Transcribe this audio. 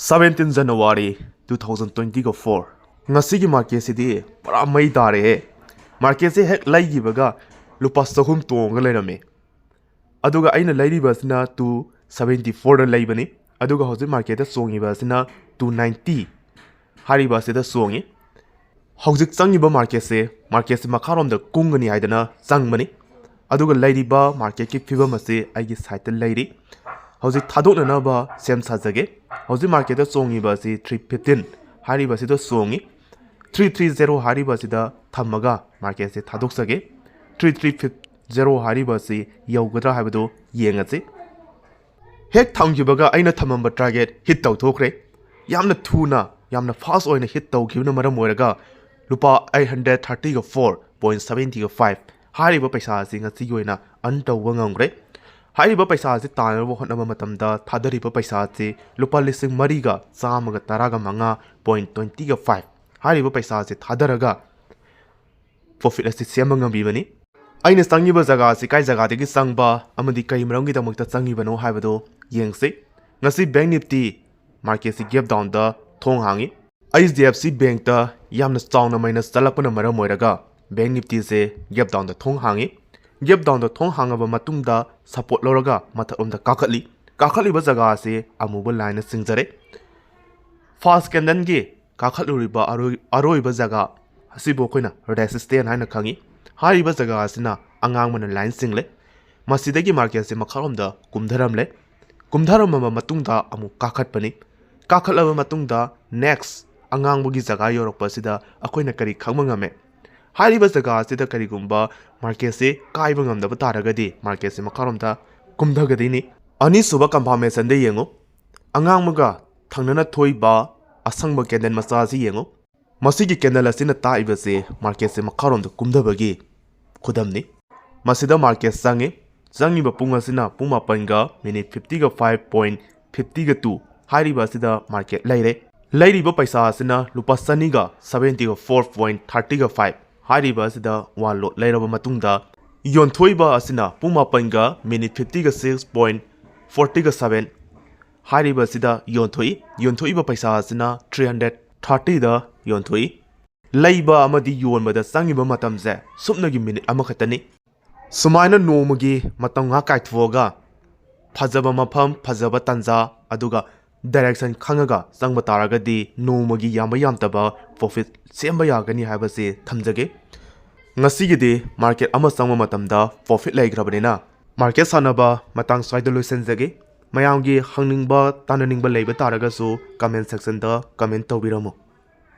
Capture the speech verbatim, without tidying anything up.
Seventeen January two thousand twenty four꯫ ꯉꯁꯤꯒꯤ ꯃꯥꯔꯀꯦꯠꯁꯤꯗꯤ ꯄꯨꯔꯥ ꯃꯩ ꯇꯥꯔꯦꯍꯦ꯫ ꯃꯥꯔꯀꯦꯠꯁꯦ ꯍꯦꯛ ꯂꯩꯈꯤꯕꯒ ꯂꯨꯄꯥ ꯆꯍꯨꯝ ꯇꯣꯡꯉꯒ ꯂꯩꯔꯝꯃꯦ꯫ ꯑꯗꯨꯒ ꯑꯩꯅ ꯂꯩꯔꯤꯕ ꯑꯁꯤꯅ two seventy fourꯗ ꯂꯩꯕꯅꯤ꯫ ꯑꯗꯨꯒ ꯍꯧꯖꯤꯛ ꯃꯥꯔꯀꯦꯠꯇ ꯆꯣꯡꯉꯤꯕ ꯑꯁꯤꯅ two ninety ꯍꯥꯏꯔꯤꯕ ꯑꯁꯤꯗ ꯆꯣꯡꯉꯤ꯫ ꯍꯧꯖꯤꯛ ꯆꯪꯉꯤꯕ ꯃꯥꯔꯀꯦꯠꯁꯦ, ꯃꯥꯔꯀꯦꯠꯁꯦ ꯃꯈꯥꯔꯣꯝꯗ ꯀꯨꯝꯒꯅꯤ ꯍꯥꯏꯗꯅ ꯆꯪꯕꯅꯤ꯫ ꯑꯗꯨꯒ ꯂꯩꯔꯤꯕ ꯃꯥꯔꯀꯦꯠꯀꯤ ꯐꯤꯕꯝ ꯑꯁꯤ ꯑꯩꯒꯤ ꯁꯥꯏꯠꯇ ꯂꯩꯔꯤ꯫ ꯍꯧꯖꯤꯛ ꯊꯥꯗꯣꯛꯅꯅꯕ ꯁꯦꯝ ꯁꯥꯖꯒꯦ꯫ ꯍꯧꯖꯤꯛ ꯃꯥꯔꯀꯦꯠꯇ ꯆꯣꯡꯉꯤꯕ ꯑꯁꯤ three fifteen ꯍꯥꯏꯔꯤꯕ ꯑꯁꯤꯗ ꯆꯣꯡꯉꯤ꯫ Three three zero ꯍꯥꯏꯔꯤꯕ ꯑꯁꯤꯗ ꯊꯝꯃꯒ ꯃꯥꯔꯀꯦꯠꯁꯦ ꯊꯥꯗꯣꯛꯆꯒꯦ꯫ Three three zero ꯍꯥꯏꯔꯤꯕ ꯑꯁꯤ ꯌꯧꯒꯗ꯭ꯔꯥ ꯍꯥꯏꯕꯗꯨ ꯌꯦꯡꯉꯁꯤ꯫ ꯍꯦꯛ ꯊꯝꯈꯤꯕꯒ ꯑꯩꯅ ꯊꯝꯃꯝꯕ ꯇꯥꯔꯒꯦꯠ ꯍꯤꯠ ꯇꯧꯊꯣꯛꯈ꯭ꯔꯦ꯫ ꯌꯥꯝꯅ ꯊꯨꯅ, ꯌꯥꯝꯅ ꯐꯥꯁ ꯑꯣꯏꯅ ꯍꯤꯠ ꯇꯧꯈꯤꯕꯅ ꯃꯔꯝ ꯑꯣꯏꯔꯒ ꯂꯨꯄꯥ eight hundred thirty four point seventy five ꯍꯥꯏꯔꯤꯕ ꯄꯩꯁꯥ ꯑꯁꯤ ꯉꯁꯤꯒꯤ ꯑꯣꯏꯅ ꯑꯔꯟ ꯇꯧꯕ ꯉꯝꯈ꯭ꯔꯦ꯫ ꯍꯥꯏꯔꯤꯕ ꯄꯩꯁꯥ ꯑꯁꯤ ꯇꯥꯟꯅꯕ ꯍꯣꯠꯅꯕ ꯃꯇꯝꯗ ꯊꯥꯗꯔꯤꯕ ꯄꯩꯁꯥ ꯑꯁꯤ ꯂꯨꯄꯥ ꯂꯤꯁꯤꯡ ꯃꯔꯤꯒ ꯆꯥꯝꯃꯒ ꯇꯔꯥꯒ ꯃꯉꯥ point twenty five ꯍꯥꯏꯔꯤꯕ ꯄꯩꯁꯥ ꯑꯁꯤ ꯊꯥꯗꯔꯒ ꯄ꯭ꯔꯣꯐꯤꯠ ꯑꯁꯤ ꯁꯦꯝꯕ ꯉꯝꯕꯤꯕꯅꯤ꯫ ꯑꯩꯅ ꯆꯪꯉꯤꯕ ꯖꯒꯥ ꯑꯁꯤ ꯀꯥꯏ ꯖꯒꯥꯗꯒꯤ ꯆꯪꯕ ꯑꯃꯗꯤ ꯀꯔꯤ ꯃꯔꯝꯒꯤꯗꯃꯛꯇ ꯆꯪꯉꯤꯕꯅꯣ ꯍꯥꯏꯕꯗꯨ ꯌꯦꯡꯁꯤ꯫ ꯉꯁꯤ ꯕꯦꯡꯛ ꯅꯤꯐꯇꯤ ꯃꯥꯔꯀꯦꯠꯁꯤ ꯒꯦꯞ ꯗꯥꯎꯟꯗ ꯊꯣꯡ ꯍꯥꯡꯉꯤ꯫ ꯑꯩꯆ ꯗꯤ ꯑꯦꯐ ꯁꯤ ꯕꯦꯡꯛꯇ ꯌꯥꯝꯅ ꯆꯥꯎꯅ ꯃꯥꯏꯅꯁ ꯆꯠꯂꯛꯄꯅ ꯃꯔꯝ ꯑꯣꯏꯔꯒ ꯕꯦꯡꯛ ꯅꯤꯐꯇꯤꯁꯦ ꯒꯦꯞ ꯗꯥꯎꯟꯗ ꯊꯣꯡ ꯍꯥꯡꯉꯤ꯫ ꯒꯦꯞ ꯗꯥꯎꯟꯗ ꯊꯣꯡ ꯍꯥꯡꯉꯕ ꯃꯇꯨꯡꯗ ꯁꯄꯣꯔꯠ ꯂꯧꯔꯒ ꯃꯊꯛꯂꯣꯝꯗ ꯀꯥꯈꯠꯂꯤ꯫ ꯀꯥꯈꯠꯂꯤꯕ ꯖꯒꯥ ꯑꯁꯤ ꯑꯃꯨꯕ ꯂꯥꯏꯟꯅ ꯆꯤꯡꯖꯔꯦ꯫ ꯐꯥꯔꯁ ꯀꯦꯟꯗꯜꯒꯤ ꯀꯥꯈꯠꯂꯨꯔꯤꯕ ꯑꯔꯣꯏ-, ꯑꯔꯣꯏꯕ ꯖꯒꯥ ꯑꯁꯤꯕꯨ ꯑꯩꯈꯣꯏꯅ ꯔꯦꯁꯤꯁꯇꯦꯟ ꯍꯥꯏꯅ ꯈꯪꯉꯤ꯫ ꯍꯥꯏꯔꯤꯕ ꯖꯒꯥ ꯑꯁꯤꯅ ꯑꯉꯥꯡꯕꯅ ꯂꯥꯏꯟ ꯆꯤꯡꯂꯦ꯫ ꯃꯁꯤꯗꯒꯤ ꯃꯥꯔꯀꯦꯠꯁꯦ ꯃꯈꯥꯔꯣꯝꯗ ꯀꯨꯝꯊꯔꯝꯂꯦ꯫ ꯀꯨꯝꯊꯔꯝꯃꯕ ꯃꯇꯨꯡꯗ ꯑꯃꯨꯛ ꯀꯥꯈꯠꯄꯅꯤ꯫ ꯀꯥꯈꯠꯂꯕ ꯃꯇꯨꯡꯗ ꯅꯦꯛꯁ ꯑꯉꯥꯡꯕꯒꯤ ꯖꯒꯥ ꯌꯧꯔꯛꯄ ꯑꯁꯤꯗ ꯑꯩꯈꯣꯏꯅ ꯀꯔꯤ ꯈꯪꯕ ꯉꯝꯃꯦ? ꯍꯥꯏꯔꯤꯕ ꯖꯒꯥ ꯑꯁꯤꯗ ꯀꯔꯤꯒꯨꯝꯕ ꯃꯥꯔꯀꯦꯠꯁꯦ ꯀꯥꯏꯕ ꯉꯝꯗꯕ ꯇꯥꯔꯒꯗꯤ ꯃꯥꯔꯀꯦꯠꯁꯦ ꯃꯈꯥꯔꯣꯝꯗ ꯀꯨꯝꯊꯒꯗꯣꯏꯅꯤ꯫ ꯑꯅꯤꯁꯨꯕ ꯀꯟꯐꯥꯔꯃꯦꯁꯟꯗ ꯌꯦꯡꯉꯨ꯫ ꯑꯉꯥꯡꯕꯒ ꯊꯪꯅꯅ ꯊꯣꯛꯏꯕ ꯑꯁꯪꯕ ꯀꯦꯟꯗꯜ ꯃꯆꯥ ꯑꯁꯤ ꯌꯦꯡꯉꯨ꯫ ꯃꯁꯤꯒꯤ ꯀꯦꯟꯗꯜ ꯑꯁꯤꯅ ꯇꯥꯛꯏꯕꯁꯤ ꯃꯥꯔꯀꯦꯠꯁꯦ ꯃꯈꯥꯔꯣꯝꯗ ꯀꯨꯝꯊꯕꯒꯤ ꯈꯨꯗꯝꯅꯤ꯫ ꯃꯁꯤꯗ ꯃꯥꯔꯀꯦꯠ ꯆꯪꯉꯤ꯫ ꯆꯪꯉꯤꯕ ꯄꯨꯡ ꯑꯁꯤꯅ ꯄꯨꯡ ꯃꯥꯄꯟꯒ ꯃꯤꯅꯤꯠ ꯐꯤꯐꯇꯤꯒ ꯐꯥꯏꯚ ꯄꯣꯏꯟ ꯐꯤꯐꯇꯤꯒ ꯇꯨ ꯍꯥꯏꯔꯤꯕ ꯑꯁꯤꯗ ꯃꯥꯔꯀꯦꯠ ꯂꯩꯔꯦ꯫ ꯂꯩꯔꯤꯕ ꯄꯩꯁꯥ ꯑꯁꯤꯅ ꯂꯨꯄꯥ ꯆꯅꯤꯒ ꯁꯚꯦꯟꯇꯤꯒ ꯐꯣꯔ ꯄꯣꯏꯟ ꯊꯥꯔꯇꯤꯒ ꯐꯥꯏꯚ ꯍꯥꯏꯔꯤꯕ ꯑꯁꯤꯗ ꯋꯥꯟ ꯂꯣꯠ ꯂꯩꯔꯕ ꯃꯇꯨꯡꯗ, ꯌꯣꯟꯊꯣꯛꯏꯕ ꯑꯁꯤꯅ ꯄꯨꯡ ꯃꯥꯄꯟꯒ ꯃꯤꯅꯤꯠ ꯐꯤꯐꯇꯤꯒ ꯁꯤꯛꯁ ꯄꯣꯏꯟ ꯐꯣꯔꯇꯤꯒ ꯁꯚꯦꯟ ꯍꯥꯏꯔꯤꯕꯁꯤꯗ ꯌꯣꯟꯊꯣꯛꯏ꯫ ꯌꯣꯟꯊꯣꯛꯏꯕ ꯄꯩꯁꯥ ꯑꯁꯤꯅ ꯊ꯭ꯔꯤ ꯍꯟꯗ꯭ꯔꯦꯠ ꯊꯥꯔꯇꯤꯗ ꯌꯣꯟꯊꯣꯛꯏ꯫ ꯂꯩꯕ ꯑꯃꯗꯤ ꯌꯣꯟꯕꯗ ꯆꯪꯉꯤꯕ ꯃꯇꯝꯁꯦ ꯁꯨꯞꯅꯒꯤ ꯃꯤꯅꯤꯠ ꯑꯃꯈꯛꯇꯅꯤ꯫ ꯁꯨꯃꯥꯏꯅ ꯅꯣꯡꯃꯒꯤ ꯃꯇꯝ ꯉꯥꯏꯍꯥꯛ ꯀꯥꯏꯊꯣꯛꯑꯒ ꯐꯖꯕ ꯃꯐꯝ, ꯐꯖꯕ ꯇꯥꯟꯖꯥ, ꯑꯗꯨꯒ ꯗꯥꯏꯔꯦꯛꯁꯟ ꯈꯪꯉꯒ ꯆꯪꯕ ꯇꯥꯔꯒꯗꯤ ꯅꯣꯡꯃꯒꯤ ꯌꯥꯝꯕ ꯌꯥꯝꯗꯕ ꯄ꯭ꯔꯣꯐꯤꯠ ꯁꯦꯝꯕ ꯌꯥꯒꯅꯤ ꯍꯥꯏꯕꯁꯤ ꯊꯝꯖꯒꯦ꯫ ꯉꯁꯤꯒꯤꯗꯤ ꯃꯥꯔꯀꯦꯠ ꯑꯃ ꯆꯪꯕ ꯃꯇꯝꯗ ꯄ꯭ꯔꯣꯐꯤꯠ ꯂꯩꯈ꯭ꯔꯕꯅꯤꯅ ꯃꯥꯔꯀꯦꯠ ꯁꯥꯟꯅꯕ ꯃꯇꯥꯡ ꯁ꯭ꯋꯥꯏꯗ ꯂꯣꯏꯁꯤꯟꯖꯒꯦ꯫ ꯃꯌꯥꯝꯒꯤ ꯍꯪꯅꯤꯡꯕ, ꯇꯥꯟꯅꯅꯤꯡꯕ ꯂꯩꯕ ꯇꯥꯔꯒꯁꯨ ꯀꯃꯦꯟ ꯁꯦꯛꯁꯟꯗ ꯀꯃꯦꯟ ꯇꯧꯕꯤꯔꯝꯃꯨ꯫